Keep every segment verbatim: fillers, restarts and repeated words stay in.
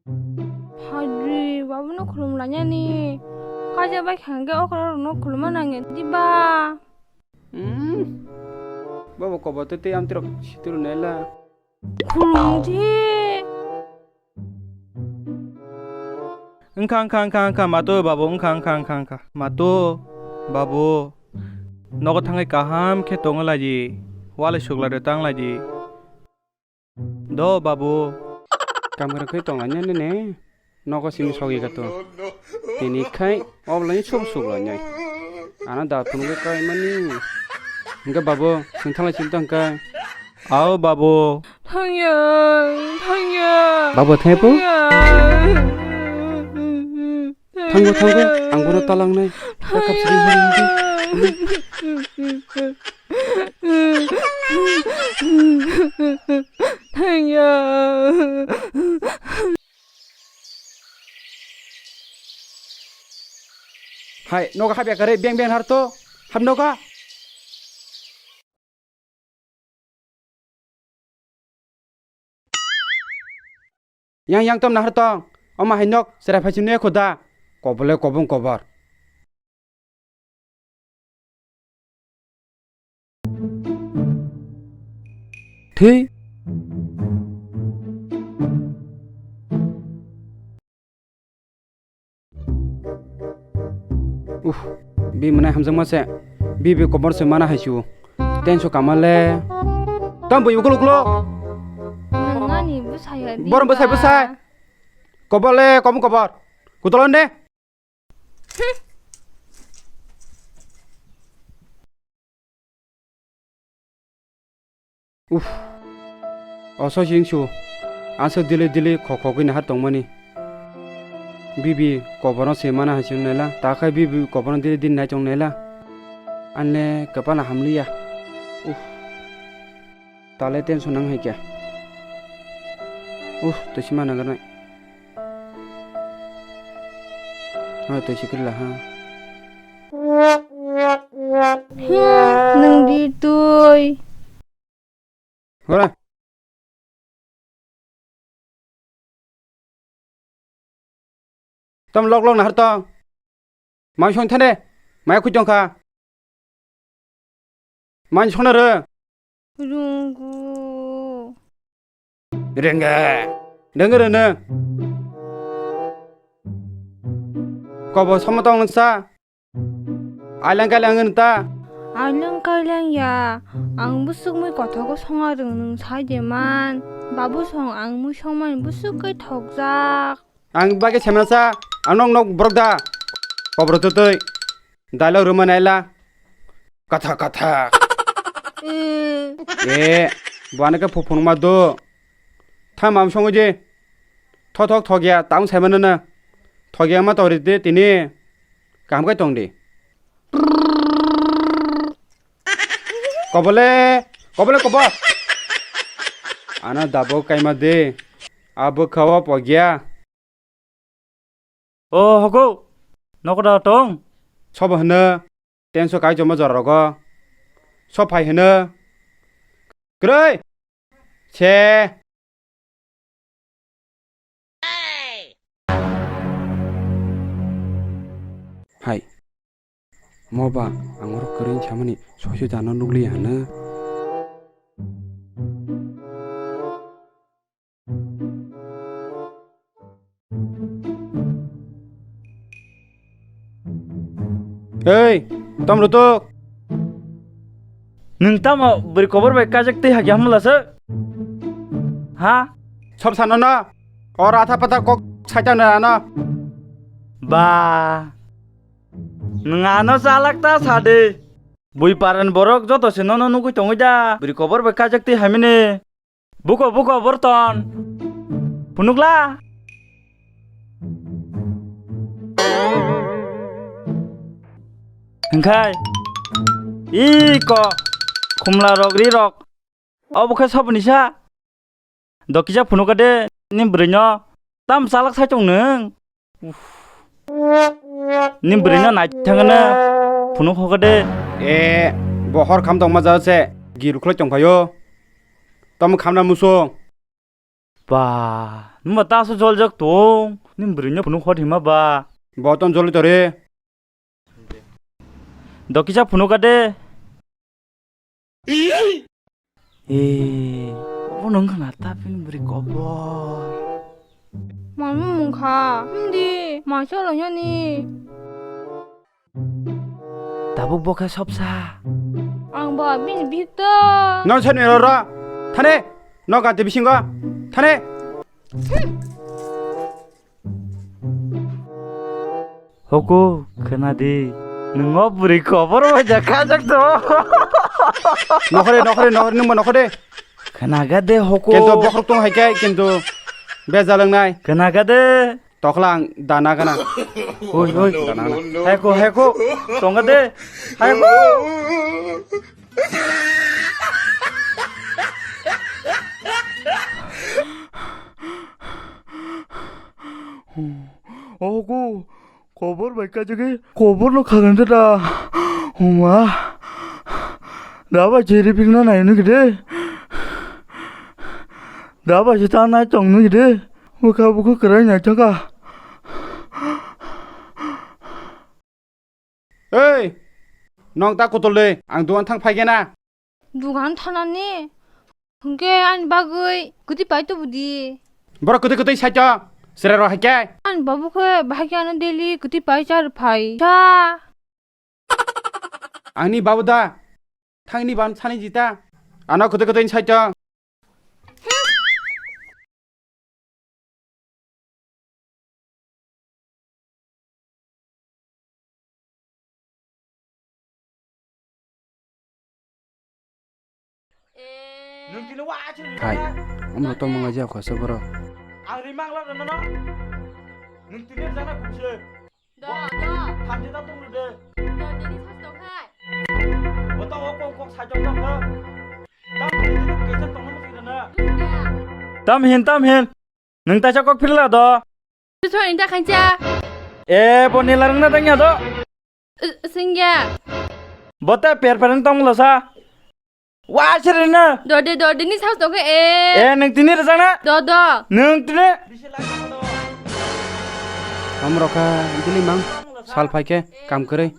Phadri, babuno khulum lainani. Kaisa bai khangkhe okra rokno khuluma nangya diba? Hmm. Bobo kobo tei tei amtirok situr nela. Khulum di. Wngkha, wngkha, wngkha, wngkha, mato, babu, wngkha, wngkha, wngkha, wngkha. Mato, babu, nogo thangwi kaham khe tongwi lai di, walai sukla rwtang lai di. Do, babu. Kam kwrwng khe tonglainani ne, nogo simi sogwi kha to. Tini khai oblai sob sukla nai. Ano da phunugwi kaimani. Hwnkhe babu, chwng thanglai chwng tong kha. Ao babu. Thangya, thangya. Babu, thangya po? Thangya. Thango, thango, ang bono talangnai. Thangya. Thangya. Hai, nogo hapya kare, beng beng har to. Hap nogo. Yang yang tom nahar tong. Oma hai nok, serai phai sini khuda. Kobole kobong kobor. Thwi. Uff, bi mwnai hamjakma se. Bi bi kobor se mana hai su. Tenso kamale. Tam bui ukuluk lo. Nangani bwsai ya di Borom bwsai ba. Bwsai. Kobor le kom kobor. Kutolon de. Uff. Oso singsu. Aswk dili dili khok khogwi nahar tongmani. Bibi koborno se mana hai chwng naila. Takhai bibi koborno dili dili nai chwng naila. Anle kwpana hamliya. Uff. Tale tension nang hai khe. Uff, twi sima nagarnai. Ha, twi sikri la ha. Nwng di twi. Hora. Tom lok lok nahar tong. Mai song thane. Mai khui tong kha. Mai song na re. Runggu. Rengge. Rengge rene. Kobo somo tong sa. Ailang kailang wng ta? Ailang kailang ya. Ang bwswk mui kothogo songa rwng nwng sai de man. Babu song ang mui songmani bwswk kai thokjak. Ang bagwi semna sa, ang nok nok borok da. Kobro twtwi. Dialog rwma naila. Katha katha. E, buana khe phuphungma do. Tha mam songwi di. Thothok thokya, tang saimano na. Thokya ma tori de tini. Kaham khe tong di. Kobole, kobole kobo. Ano dabo kaima de. Abo khawa pogya. O hogo, nokoda tong? Sobo hwno, tenso kai jomo jora rogo. So phai hwno. Kwrwi. Se. Hai. Mo ba ang oro kwrwi samani soisu jano nukliya hwno. Ei, tom rutuk. Nwng tamo bwrwi kobor bai kajak twi hakya hwnmwla se? Ha? Sob sano no. Oro atha patha kok saita no ano. Ba. Nwng ano chalak ta sa de. Bui paran borok joto se nono nugwi tongwi da. Bwrwi kobor bai kajak twi hamini. Buko, buko, Borton. Phunukla? Hwnkhe, iko, khumla rok, ri rok, obo khe saboni sa? Dokisa phunuka de, ni bwrwino, tam chalak sai tong nwng? Ni bwrwino naithangno phunuk hoka de. E, bo hor kham tongma jao se, gi rukhlai tongphaio. Tamo khamna muso. Ba, Nungba taso joljak tong. Ni bwrwino phunuk hot hima ba. Bo ton joli tore. Dokisa phunuk ade. Eh, obo nung khna ta pin bwrwi kobor. Mama mungkha, hindi, masa lo yani. Tabuk bo khe sopsa. Ang ba bini bihik ta. Non sen ero ra. Thane. No ganti bisingo. Thane. Hoko, khna di. Nung o bwrwi kobor bai ja khajak to. Nokhore, nokhore, nokhore, nungba nokhore. Khna ga de hoko. Kintu bokhorok tong hai khe, kintu bejal wngnai. Khna ga de. Tokla ang dana gana. Oi, oi. Dana gana. Hai ko, hai ko. Tonga de. Hai ko. Ogo, kobor bai kajagwi, kobor no khagan da. Huma. Da bai chiri phirna nai nw gide. Da bai se ta nai tong nw gide. Bwkha bwkha kwrai naithaka. Ei, nong ta kotol de, ang dugan thang phai khe na. Dugan thanani? Hwnkhe ani bagwi kwtwi pai tubu di. Borok kwtwi kwtwi sai to, chwrai rok hai khe. Ani babu khe bahai khe ano daily kwtwi pai char phai. Cha. Ani babu da, thangni ban sani jita. Ano kwtwi kwtwi sai to. Hai, omo tongmung laijak kho se borok. Ang rimang la rwno no. Nwng tini rwjakna kung se. Do, do. Thamchi ta tong rwde. Do, tini sas tong khai. Bo to o kok kok sai tong tong kho. Tam tini tini kesa tong no mesti rwno. Tam hin, tam hin. Nwng taisa kok phirla do. Soi inta khancha. E, bo nila rwngna tangya do. Singya. Bo ta per per tong lo sa. Wa sirina. Dode, dode ni saus tong e. E, nwng tini rwjakna? Do, do. Nwng tini. Amrokha, dili mang. Sal phaikhe, kam kwrwi.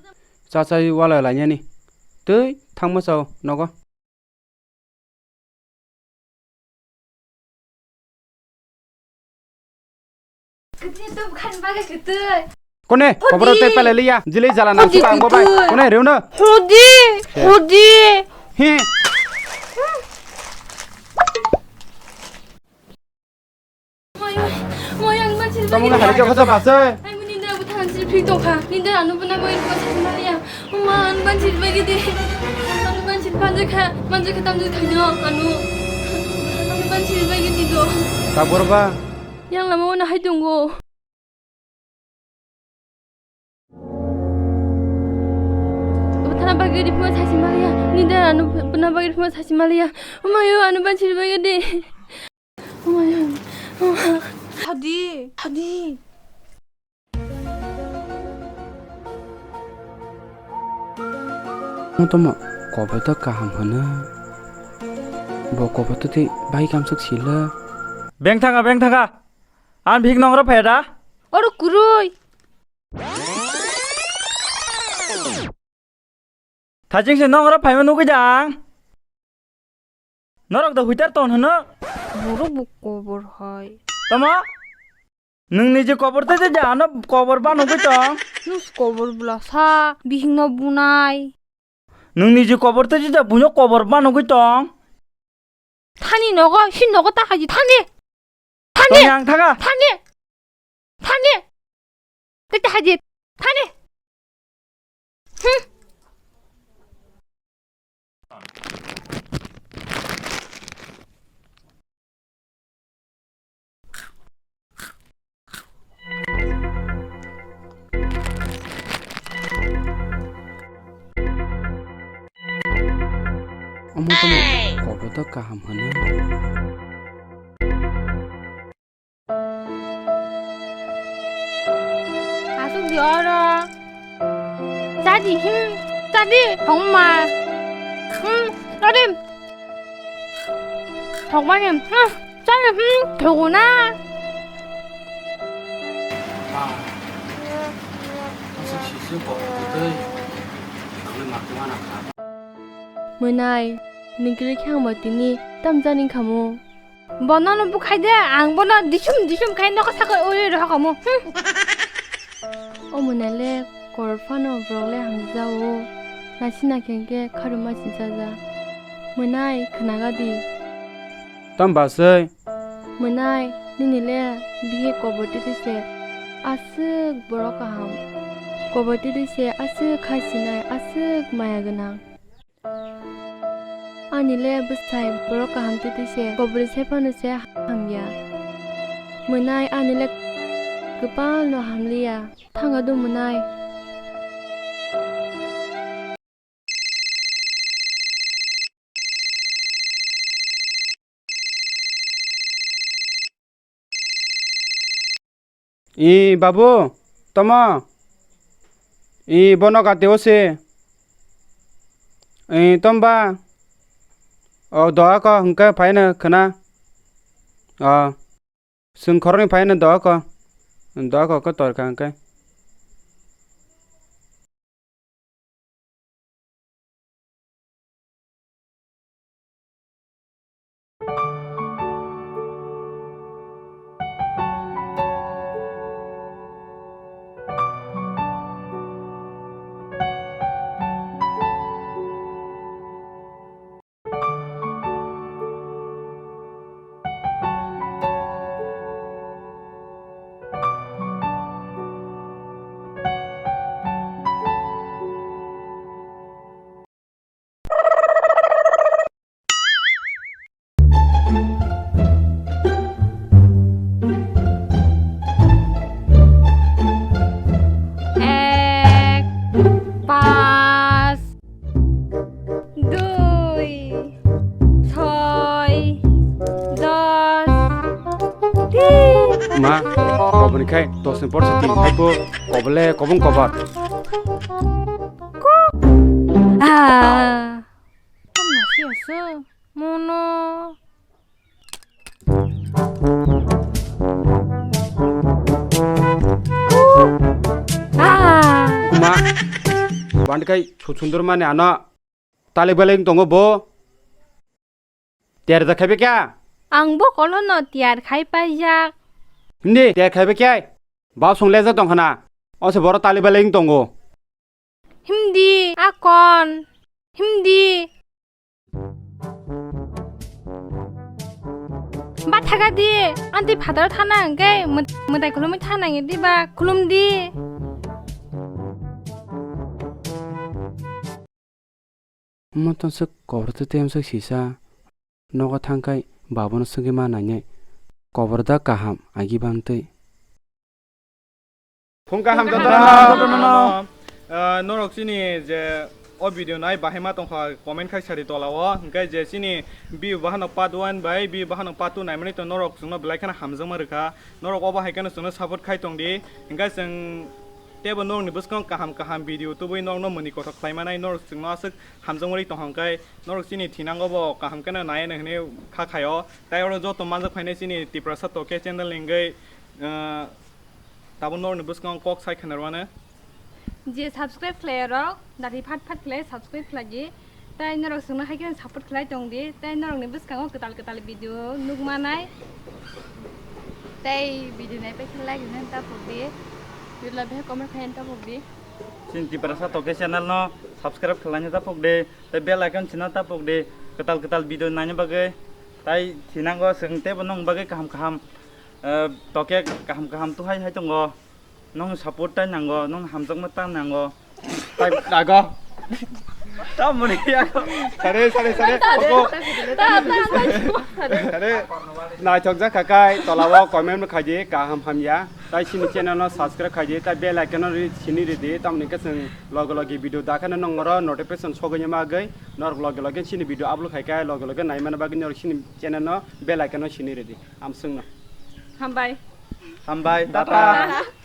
Cha chai wala lainani. Twi, thangma chao, nogo. Kone, koboro tei pale liya. Jili jala nang suka ang bobai. Kone, reuno. Hodi, hodi. He. Moyang, moyang, manchil. Tamo bagidi. Hari jauh kata bahasa. Ai, muni dah, buta hansil phi tokha. Ninda anu bana boy ko sa maliya. Uma, anu manchil bagidi. Anu manchil panjakha, manjakha tamjakha nyo, anu. Anu manchil bagidi do. Tabor ba. Yang lama wana hai tunggu. Bwthana bagwi ripuma sachi maliya. Nida anu bwthana bagwi ripuma sachi maliya. Umayo anu banchiri bagwi di. Umayo. Hadi, hadi. Tamo kobo to kaham hwno. Bo kobo to tei bai kamsuk sila. Beng thanga, beng thanga. Ang bihik nongro phaya da? Oro kwrwi. Thajing se nongro phaima nugwi da ang. Norok da huitar ton hwno. Borok bo kobor hai. Tamo? Nwng niji kobor tei tei da ano kobor ba nugwi tong. Nus kobor bwla sa bihik no bunai. Nwng niji kobor tei tei da buino kobor ba nugwi tong. Thani nogo, si nogo ta haji, thani. Thani. Toni ang thanga. Thani. Thani. Tete haji, thani. Hmm. Omo tamo kobo to kaham hwno. Asuk di oro. Chadi, hmm, chadi, thongma. Hmm, chadi. Thongma ni, hmm, chadi, hmm, thoguna. Aswk siswk kok twi twi. Ang le ma tongma na kha. Mwnai, nini kiri khe ang bo tini tam jani khamu. Bono no bukhai de, ang bono disum disum khai nokha sakoi ui roha khamu. Hmm. O mwnai le kor phano borok le hamjao. Nasina khe khe kharuma si jaja. Mwnai khnaga di. Tam basai. Mwnai, nini le bihi kobor twi twi se aswk borok kaham. Kobor twi twi se aswk khai sinai, aswk maya gwnang. Ani le bwsai borok kaham twi twi se kobor sai phano se hamya. Mwnai ani le kwpal no hamliya. Thanga do mwnai. I babu, tomo. I bono kati o se. I tomba. O doa ko hwnkhe phaino khwna. O. Chwng khoroknwi phaino doa ko. Doa ko khe torkha hwnkhe. Ek, pas, dui, soi, dos, tin. Ma, koboni khai dos ni por se tin khai po, kobole kobong kobar. Ah. Tamo si aso? Mono. Ah. Ma, wandi khai chu chundur mani ano. Tali baleng tongo bo. Tiyar da khaibe kya? Ang bo kolono tiyar khai paijak. Hindi, tiyar khaibe kya? Bau song lejak tong khana. O se boro tali baleng tongo. Hindi, akon. Hindi. Ba thaga di, anti phataro thana hwnkhe mwt-, mwtai khulumwi thana ngi di ba khulum di. Omo tonswk kobor twi twi amswk sisa. Nogo thangkhai babono swngwi ma nainai. Kobor da kaham agi bantwi. Phung kaham jotono. Ah, norok chini je o video nai bahai ma tongkha comment khai sari tola o. Hwnkhe je chini view bahano part one bai view bahano part two naimani to norok chwngno belai kheno hamjakma rwkha. Norok obo hai kheno chwngno support khai tongdi. Hwnkhe chwng teibo norokni bwskango kaham kaham video tubui norokno mwnwi kothok khlai manai, norok chwngno aswk hamjakmani tongkha hwnkhe norok chini thinango bo kaham kheno nai hwnwi kha khaio. Tai oro joto manjak phainai chini Tiprasa Toke channel ni hwnkhe, ah, tabuk norokni bwskango kok sai khna rwmano. Je subscribe khlai rok, dati phat phat khlai subscribe khlai di. Tai norok chwngno hai kheno support khlai tong di. Tai norokni bwskango kwtal kwtal video nukmanai. Tai video naipai khe like rwna tapok di. Video la bihai comment khaina tapok di. Chini Tiprasa Toke channel no subscribe khlaina tapok di. Tai bell icon sina tapok di. Kwtal kwtal video naina bagwi. Tai thinango chwng teibo nong bagwi kaham kaham, eh, Toke kaham kaham tuhai hai tongo. Nong support tai nango, nong hamjakma ta nango. Tai nago. Tamoni yago. Sare, sare, sare. Ogo. Sare, naithok jak kha kai, tola o comment khai di, kaham hamya. Tai chini channel no subscribe khai di, tai bell icon no ri-, sini ri di, tamoni khe chwng loge loge video dakhano nong oro notification sogwi ma gwi, norok loge loge chini video upload khai kai, loge loge naimani bagwi norok chini channel no bell icon no sini ri di. Amswngno. Hambai. Hambai. Tata. Tata.